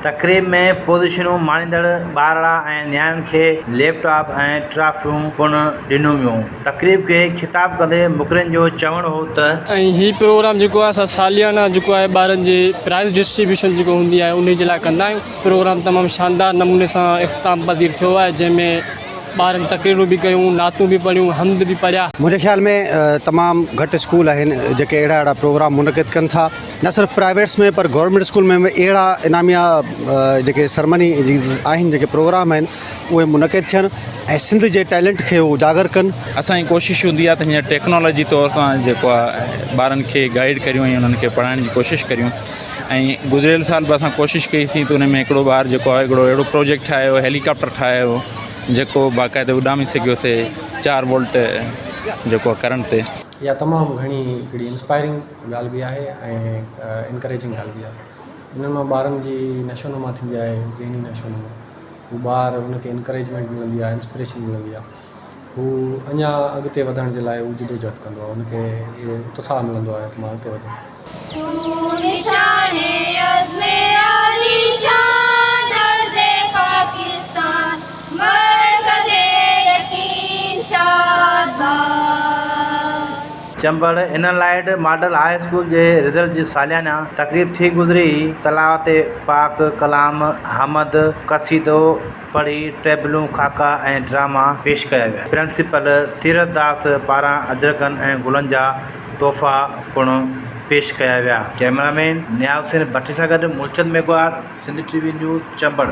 تقريب ۾ پوزيشنون ماڻيندڙ ٻارڙا ۽ نياڻين کي ليپ ٽاپ ۽ ٽرافيون پڻ ڏنيون ويون. تقريب کي خطاب ڪندي مقررين جو چوڻ هو ته. ۽ هي پروگرام جيڪو آهي اسان ساليانه جيڪو آهي ٻارن جي پرائز ڊسٽريبيوشن جيڪو هوندي آهي انهي جي لاء ڪندا آهيون. پروگرام تمام شاندار نموني سان اختتام پذير ٿيو آهي جنهن ۾ ٻارن تقريرون به ڪيون، نعتون به پڙهيون، حمد به پڙهيا. منهنجي خيال ۾ تمام گهٽ اسڪول آهن جيڪي اهڙا اهڙا پروگرام منعقد ڪن ٿا نه صرف پرائيويٽس ۾ پر گورنمينٽ اسڪول ۾ به اهڙا انعاميه جيڪي سرمني آهن جيڪي پروگرام آهن اهي منعقد ٿين ۽ سنڌ جي ٽيلنٽ کي اجاگر ڪن. اسان جي ڪوشش هوندي آهي ته هينئر ٽيڪنالاجي طور سان جيڪو آهي ٻارن کي گائيڊ ڪريون ۽ انهن کي پڙهائڻ جي ڪوشش ڪريون. ۽ گذريل سال به اسان ڪوشش ڪئي سين ته ان ۾ هڪڙو ٻار جيڪو آهي هڪڙو اهڙو پروجيڪٽ ٺاهيو هيليڪاپٽر ٺاهيو جيڪو باقاعدي اڏامي سگهيو ٿي چار وولٽ جيڪو آهي ڪرنٽ تي. اها تمام گهڻي هڪڙي انسپائرنگ ڳالهه به آهي ۽ انڪريجنگ ڳالهه به آهي انهن مان ٻارن جي نشو نما ٿيندي آهي ذهني نشو نما هو ٻار ان کي انڪريجمينٽ ملندي آهي انسپريشن ملندي آهي هو اڃا اڳتي وڌڻ جي لاء هو جدوجهد ڪندو آهي ان کي اهو اتساهه ملندو آهي ته مان اڳتي وڌان. تون نشان عزم عاليشان ارض پاڪستان مرڪز يقين شاد باد. Chambar enlightened model high school جي رزلٽ جي ساليانه تقريب ٿي گذري، تلاوت پاڪ ڪلام، حمد، قصيدو، پڙهي ٽيبلون، خاڪا ۽ ڊراما پيش ڪيا ويا. پرنسپل تيرٿ داس پاران اجرڪن ۽ گلن جا تحفا پڻ پيش ڪيا ويا. ڪئميرا مين نياز حسين ڀٽي سان گڏ Mulchand Meghwar, Sindh T V news, Chambar.